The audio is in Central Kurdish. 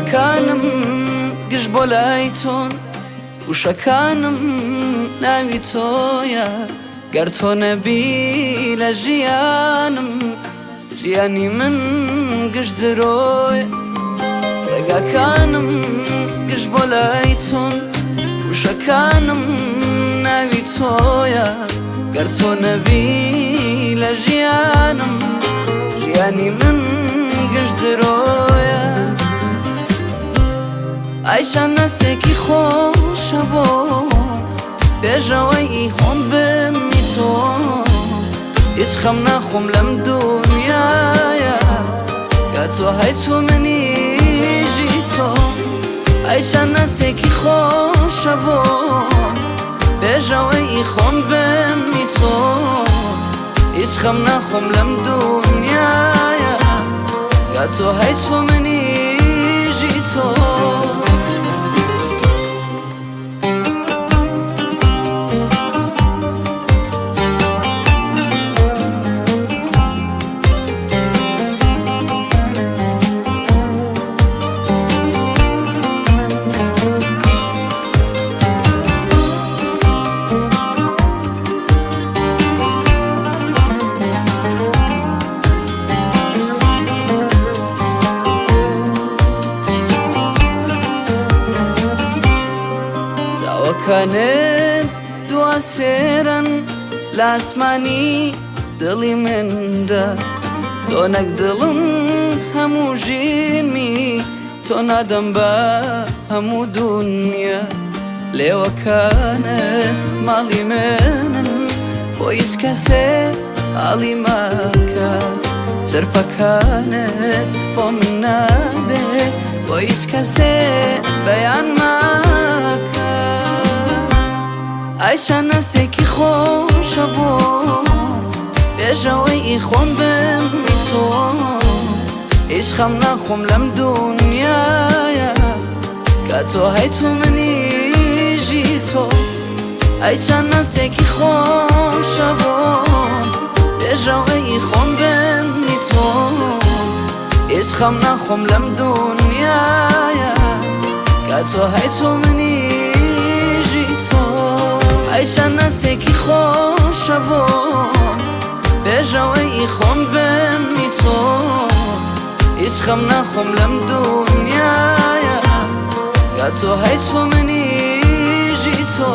ڕێگاکانم گشت بۆ لای تۆن، وشەکانم ناوی تۆیە. گەر تۆ نەبی لە ژیانم، ژیانی من گشت درۆیە. ڕێگاکانم گشت بۆ لای تۆن، وشەکانم ناوی تۆیە. گەر تۆ نەبی لە ژیانم، ژیانی من گشت درۆیە. ئای چەند نەسێکی خۆشە بۆ بێژەوەی خۆم بمی تۆ، هیچ خەم ناخۆم لەم دنیایە گە تۆ هەی تۆ منی ژی تۆ. ئای چەند نەسێکی خۆشە بۆ بێژەوەی خۆم بمی تۆ، هیچ خەم ناخۆم لەم دنیایە گە تۆ هەی تۆ منی ژی تۆ. چاوەکانت دوا سێرن لە ئاسمانی دڵی مندا، تۆ نەک دڵم هەموو ژینمی تۆ نادەم بە هەموو دنیا. لێوەکانت ماڵی منن، بۆ هیچ کەسێ حاڵی ماکە. چرپەکانت بۆ من نابێ، بۆ هیچ کەسێ بەیان ماکە. ئای چەند نەسێکی خۆشە بۆ بێژەوەی خۆم بمی تۆ، هیچ خەم ناخۆم لەم دنیایە کە تۆ هەی تۆ منی ژی تۆ. ئای چەند نەسێکی خۆشە بۆ بێژەوەی خۆم بمی تۆ، هیچ خەم ناخۆم لەم دنیایە کە تۆ هەی تۆ منی ژی تۆ. ئای چەند نەسێکی خۆشە بۆ بێژەوەی خۆم بمی تۆ، هیچ خەم ناخۆم لەم دنیایە کە تۆ هەی تۆ منی ژی تۆ.